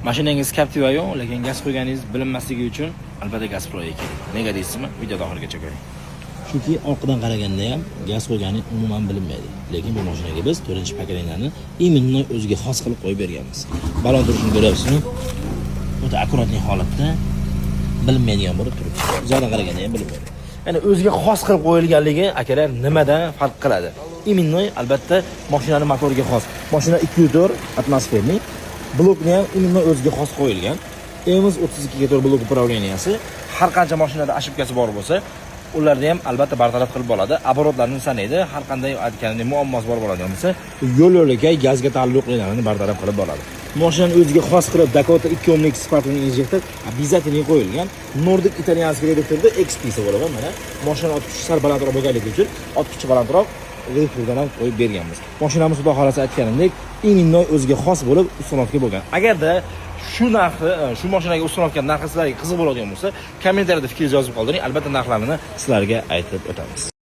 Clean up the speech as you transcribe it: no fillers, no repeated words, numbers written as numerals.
Mashinangiz Captiva-yu, lekin gaz qo'yganingiz bilinmasligi uchun albatta Gaz Proga keling. Nega deysizmi? Videoda oxirigacha ko'ring. Chunki orqadan qaraganda ham gaz qo'ygani umuman bilinmaydi. Lekin bu mashinaga biz 4-поколения ni именно o'ziga xos qilib qo'yib berganmiz. Balon turishini ko'ryapsizmi? O'ta аккуратный holatda bilinmaydigan bo'lib turibdi. Uzoqdan qaraganda ham bilinmaydi. Ya'ni o'ziga xos qilib qo'yilganligi, akalar, nimadan farq qiladi? Именно, albatta, mashinani motoriga xos. Mashina 2.4 атмосферный. Blokni ham именно o'ziga xos qo'yilgan. EMS 32 ga 4 blok управления si. Har qancha mashinada ошибка si bor bo'lsa, ularni ham albatta bartaraf qilib bo'ladi. Оборот larni sanaydi. Har qanday, aytganimdek, muammosi bor bo'ladigan bo'lsa, yo'l yo'lakay gazga taalluqlilarini bartaraf qilib bo'ladi. Mashinani o'ziga xos qilib Dakota 2 o'mlik sifatli injektor обязательно qo'yilgan. Nordic итальянский reduktorda XP si bo'ladi mana. Mashinani ot kuchi sal balandroq bo'lganligi uchun ot kuchi balandroq reduktordan ham qo'yib berganmiz. Mashinamiz, xudo xohlasa, aytganimdek, именно o'ziga xos bo'lib установка bo'lgan. Agarda shu narxi, shu mashinaga установка narxi sizlarga qiziq bo'ladigan bo'lsa, kommentariyada fikringizni yozib qoldiring. Albatta narxlarini sizlarga aytib o'tamiz.